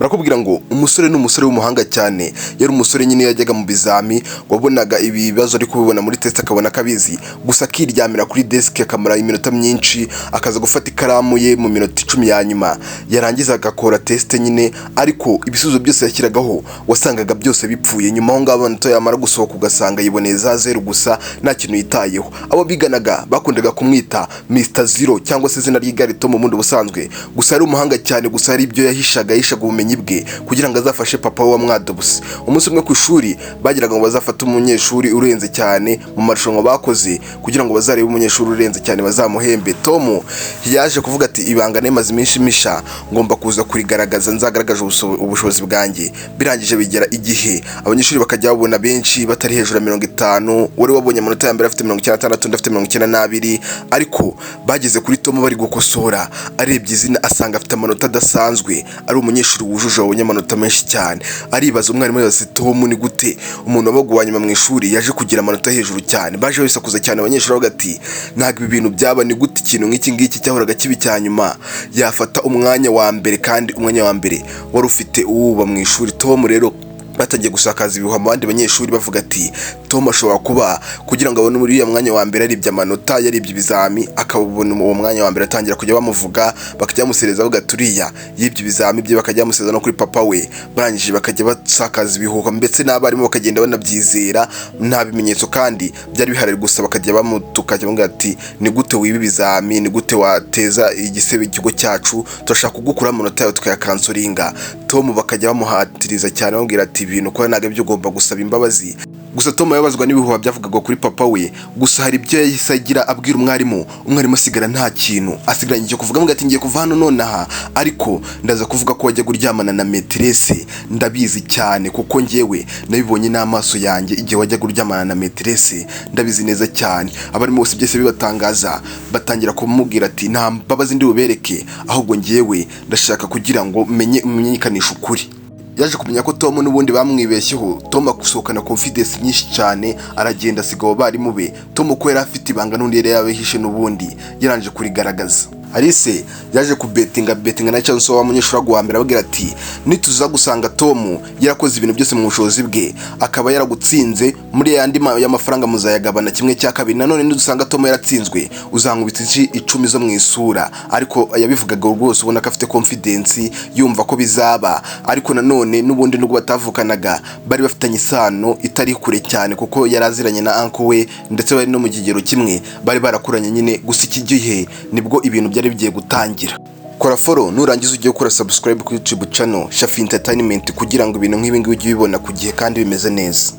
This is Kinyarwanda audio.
Barakubwira ngo umusore ni umusore w'umuhanga cyane. Yari umusore nyine yajyaga mu bizami, wabonaga ibibazo ari kubibona muri test akabona ko abizi, gusa akiryamira kuri desk akamara iminota myinshi, akaza gufata ikaramu ye mu minota 10 ya nyuma, yarangiza agakora test nyine, ariko ibisubizo byose yashyiragaho wasangaga byose bipfuye. Nyuma aho ngaho amanota yamara gusohoka ugasanga yiboneye za zeru gusa, nta kintu yitayeho. Abo biganaga bakundaga kumwita Mr Zero cyangwa se izina ry'igare Tom mu bundi busanzwe. Gusa yari umuhanga cyane, gusa hari ibyo yahishaga, yahishaga ubumenyi bwe kugira ngo azafashe papa we wamwadobuse. Umunsi umwe ku ishuri bagiraga ngo bazafate umunyeshuri urenze cyane mu marushanwa bakoze, kugira ngo bazarebe umunyeshuri urenze cyane bazamuhembe. Tom yaje kuvuga ati: "Ibanga nemaze iminsi misha ngomba kuza kurigaragaza, nzagaragaje ubushobozi bwanjye." Birangije bigera igihe abanyeshuri bakajya babona benshi batari hejuru ya 50. Wari wabonye amanota ya mbere afite 96, undi afite 92, ariko bageze kuri Tom bari gukosora, arebye izina asanga afite amanota adasanzwe, ari umunyeshuri wujuje wabonye amanota menshi cyane. Aribaza, umwarimu yabaza: "Tom, ni gute umuntu wabaga uwa nyuma mu ishuri yaje kugira amanota hejuru cyane?" Baje bisakuza cyane abanyeshuri bavuga ati: "Ntabwo ibi bintu byaba, ni gute ikintu nk'iki ngiki cyahoraga kiba icya nyuma yafata umwanya wa mbere, kandi umwanya wa mbere wari ufite uwuba mu ishuri?" Tom rero batangiye gusakaza ibihuha mu bandi banyeshuri, bavuga ati: "Tom ashobora kuba kugira ngo abone uriya mwanya wa mbere aribye amanota, yaribye ibizami akabona uwo mwanya wa mbere." Atangira kujya bamuvuga, bakajya bamusereza, bavuga ati: "Uriya yibye ibizami bye," bakajya bamusereza no kuri papa we. Barangije bakajya basakaza ibihuha, ndetse n'abarimu bakagenda banabyizera nta bimenyetso kandi byari bihari, gusa bakajya bamutuka, bavuga ati: "Ni gute wiba ibizami? Ni gute wateza igisebe ikigo cyacu? Turashaka kugukuraho amanota yawe tukayakansoringa." Tom bakajya bamuhatiriza cyane, bamubwira ati: "Ibintu ukora ntabwo ibyo, ugomba gusaba imbabazi." Gusa Tom yababazwa n'ibihuha byavugwaga kuri papa we. Gusa hari ibyo yahise agira abwira umwarimu, umwarimu asigara nta kintu asigaranye icyo kuvuga, avuga ati: "Ngiye kuva hano nonaha, ariko ndaza kuvuga ko wajya kuryamana na maîtresse. Ndabizi cyane kuko njyewe nabibonye n'amaso yanjye igihe wajyaga uryamana na maîtresse, ndabizi neza cyane." Abarimu bose byose bibatangaza, batangira kumubwira ati: "Nta mbabazi ndi bubereke, ahubwo njyewe ndashaka kugira ngo menye menyekanishe ukuri." Yaje kumenya ko Tom n'ubundi bamwibeshyeho. Tom asohokana confidence nyinshi cyane, aragenda asiga abo barimu be. Tom ko yari afite ibanga n'undi yari yabihishe, n'ubundi yarangije kurigaragaza. Alice yaje kubetinga, betinga na chance wa munyeshuri wa mbere, ababwira ati: "Nituza gusanga Tom yarakoze ibintu byose mu bushobozi bwe akaba yaragutsinze muri yandi y'amafaranga, muzayagabana kimwe cya kabiri. Nanone nidusanga Tom yaratsinzwe, uzankubita inshyi 10 zo mu isura." Ariko yabivugaga rwose ubona ko afite confidence, yumva ko bizaba. Ariko nanone n'ubundi nubwo batavukanaga, bari bafitanye isano itari kure cyane, kuko yari aziranye na uncle we, ndetse bari no mu kigero kimwe, bari barakuranye nyine. Gusa iki gihe nibwo ibintu byari bigiye gutangira. Kora follow, nurangiza ujye gukora subscribe kuri YouTube channel Shafi Entertainment, kugira ngo ibintu nk'ibi ngibi ujye ubibona ku gihe kandi bimeze neza.